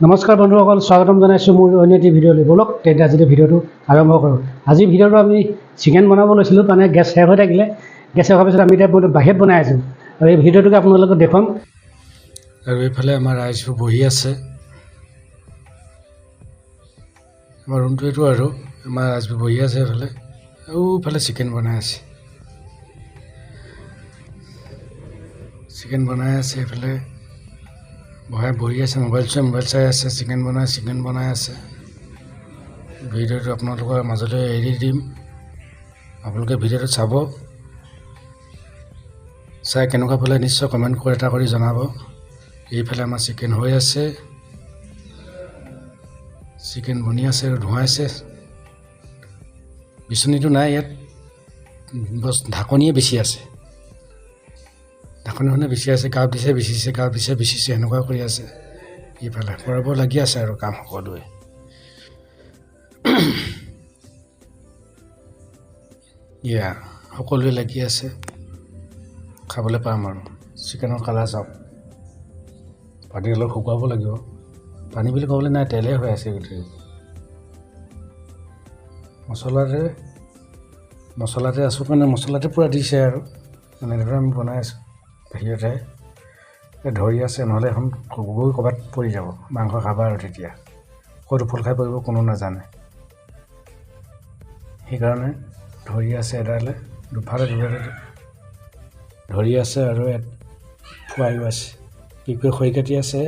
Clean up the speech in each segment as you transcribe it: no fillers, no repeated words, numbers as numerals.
নমস্কাৰ বন্ধুসকল, স্বাগতম জনাইছোঁ মোৰ অন্য এটি ভিডিঅ'লৈ। ব'লক তেন্তে আজিৰ ভিডিঅ'টো আৰম্ভ কৰোঁ। আজিৰ ভিডিঅ'টো আমি চিকেন বনাব লৈছিলোঁ, মানে গেছ শেষ হৈ থাকিলে। গেছ শেষ হোৱাৰ পিছত আমি এতিয়া বাহিৰত বনাই আছোঁ আৰু এই ভিডিঅ'টোকে আপোনালোকক দেখুৱাম। আৰু এইফালে আমাৰ ৰাইজবোৰ বহি আছে। আমাৰ ৰুমটো এইটো আৰু আমাৰ ৰাইজবোৰ বহি আছে এইফালে। আৰু এইফালে চিকেন বনাই আছে, চিকেন বনাই আছে এইফালে। বহাই বহি আছে, মোবাইল চাই মোবাইল চাই আছে, চিকেন বনাই আছে। ভিডিঅ'টো আপোনালোকৰ মাজলৈ এৰি দিম, আপোনালোকে ভিডিঅ'টো চাব, চাই কেনেকুৱা পালে নিশ্চয় কমেণ্ট কৰি এটা কৰি জনাব। এইফালে আমাৰ চিকেন হৈ আছে, চিকেন বনি আছে আৰু ধোঁৱাইছে। বিচনীটো নাই ইয়াত, বছ ঢাকনিয়ে বেছি আছে, ঢাকনিখনে বেছি আছে। গাঁত দিছে বিচিছে, গাঁত দিছে বিচিছে, সেনেকুৱা কৰি আছে। ইফালে বৰাবৰ লাগি আছে আৰু কাম সকলোৱে। ইয়া সকলোৱে লাগি আছে, খাবলৈ পাম আৰু। চিকেনৰ কালাৰ চাওক, পানী অলপ শুকুৱাব লাগিব। পানী বুলি ক'বলৈ নাই, তেলেই হৈ আছে গোটেই। মছলাতে মছলাতে আছোঁ কাৰণে মছলাতে পূৰা দিছে আৰু এনেদৰে আমি বনাই আছোঁ। বাহিৰতে ধৰি আছে, নহ'লে এখন গৈ ক'ৰবাত পৰি যাব, মাংস খাবা আৰু তেতিয়া ক'ত ওফোল খাই পৰিব কোনো নাজানে। সেইকাৰণে ধৰি আছে এডালে, দুফালে দুফালে ধৰি আছে আৰু ইয়াত ফুৱাইও আছে। পিকুৱে খৰি কাটি আছে,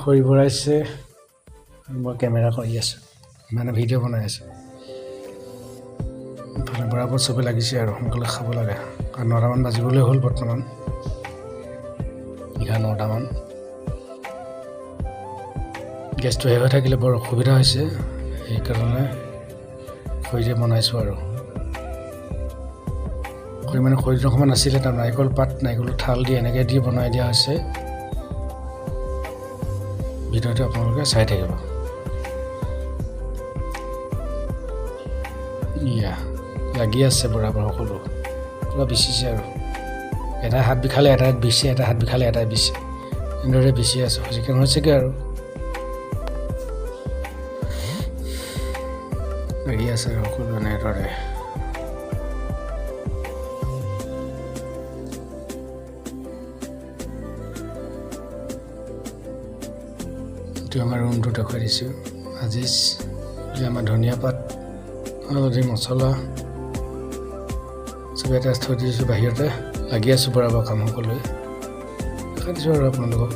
খৰি ভৰাইছে, মই কেমেৰা কৰি আছোঁ, মানে ভিডিঅ' বনাই আছোঁ। ইফালে বৰাবৰ চবে লাগিছে আৰু সোনকালে খাব লাগে, কাৰণ 9টামান বাজিবলৈ হ'ল বৰ্তমান, নিশা 9টামান। গেছটো শেষ হৈ থাকিলে বৰ অসুবিধা হৈছে, সেইকাৰণে খৰিতে বনাইছোঁ আৰু। খৰি মানে খৰি অকণমান আছিলে, তাৰ নাৰিকল পাত, নাৰিকলৰ থাল দি এনেকৈ দি বনাই দিয়া হৈছে। ভিডিঅ'টো আপোনালোকে চাই থাকিব। ইয়া লাগি আছে বৰাবৰ সকলো, পূৰা বিচিছে আৰু। এটা হাত বিষালে এটাই বিছে, এটা হাত বিষালে এটাই বিছে, এনেদৰে বিচি আছে। চিকেন হৈছেগৈ আৰু লাগি আছে আৰু সকলো এনেদৰে। এইটো আমাৰ ৰুমটো দেখুৱাই দিছোঁ। আজি আমাৰ ধনিয়া পাত, হালধি, মছলা চব এটা থৈ দিছোঁ বাহিৰতে। লাগি আছোঁ বৰাবৰ কাম সকলোৱে, দেখাই দিছোঁ আৰু আপোনালোকক।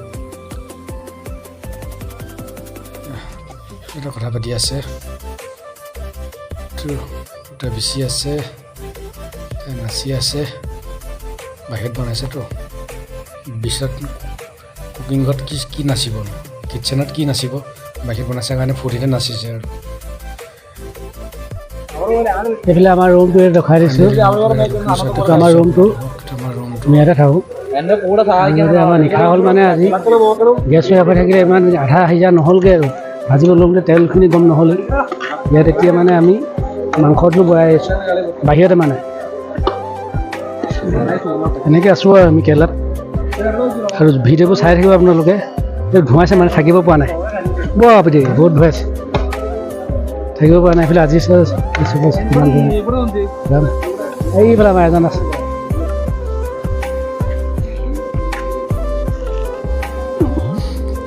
এটা কথা পাতি আছে, দুটা বিচি আছে, নাচি আছে। বাহিৰত বনাইছেতো, বিচত কুকিং ঘৰত কি কি নাচিব, কিটচেনত কি নাচিব, বাহিৰত বনাইছে কাৰণে ফূৰ্তিতে নাচিছে আৰু। এইফালে আমাৰ ৰুমটো দেখুৱাই দিছোঁ। এইটো আমাৰ ৰুমটো, আমাৰ ৰুমটো। আমি ইয়াতে থাকোঁ। আমাৰ নিশা হ'ল, মানে আজি গেছ শেষ হৈ থাকিলে ইমান আধা সিজা নহ'লগৈ আৰু ভাজিব লওঁতে তেলখিনি গম নহ'লে। ইয়াত এতিয়া মানে আমি মাংসটো বনাই আছোঁ বাহিৰতে, মানে এনেকৈ আছোঁ আৰু আমি কেৰেলাত। আৰু ভিডিঅ'বোৰ চাই থাকিব আপোনালোকে। ধোঁৱাইছে মানে থাকিব পৰা নাই, বৰ বহুত ধুৱাইছে, থাকিব পৰা নাই। এইফালে আজি এইফালে আমাৰ এজন আছে।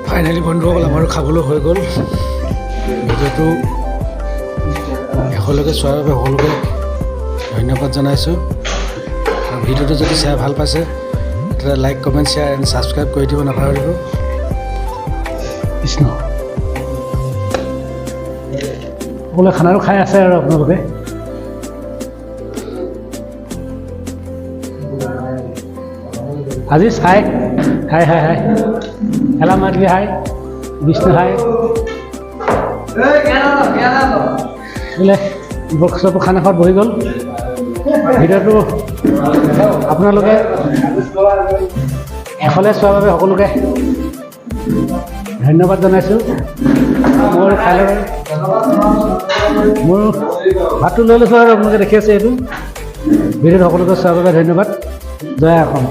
ফাইনেলি বন্ধুসকল, আমাৰো খাবলৈ হৈ গ'ল। ভিডিঅ'টো শেষলৈকে চোৱাৰ বাবে সকলোকে ধন্যবাদ জনাইছোঁ। আৰু ভিডিঅ'টো যদি চাই ভাল পাইছে তেতিয়া like, comment, share and subscribe কৰি দিব নাপাহৰিব। কৃষ্ণ, সকলোৱে খানাটো খাই আছে আৰু আপোনালোকে। আজি চাই হাই হাই হাই, হেলা মাতলি হাই, বিষ্ণু হাই, বোলে চব খানা খোৱাত বহি গ'ল। ভিডিঅ'টো আপোনালোকে শেষলৈ চোৱাৰ বাবে সকলোকে ধন্যবাদ জনাইছোঁ। মোৰ খাই লৈ মোৰ ভাতটো লৈ লৈছোঁ আৰু আপোনালোকে দেখি আছে এইটো ভিডিঅ'ত। সকলোকে চোৱাৰ বাবে ধন্যবাদ। জয় অসম।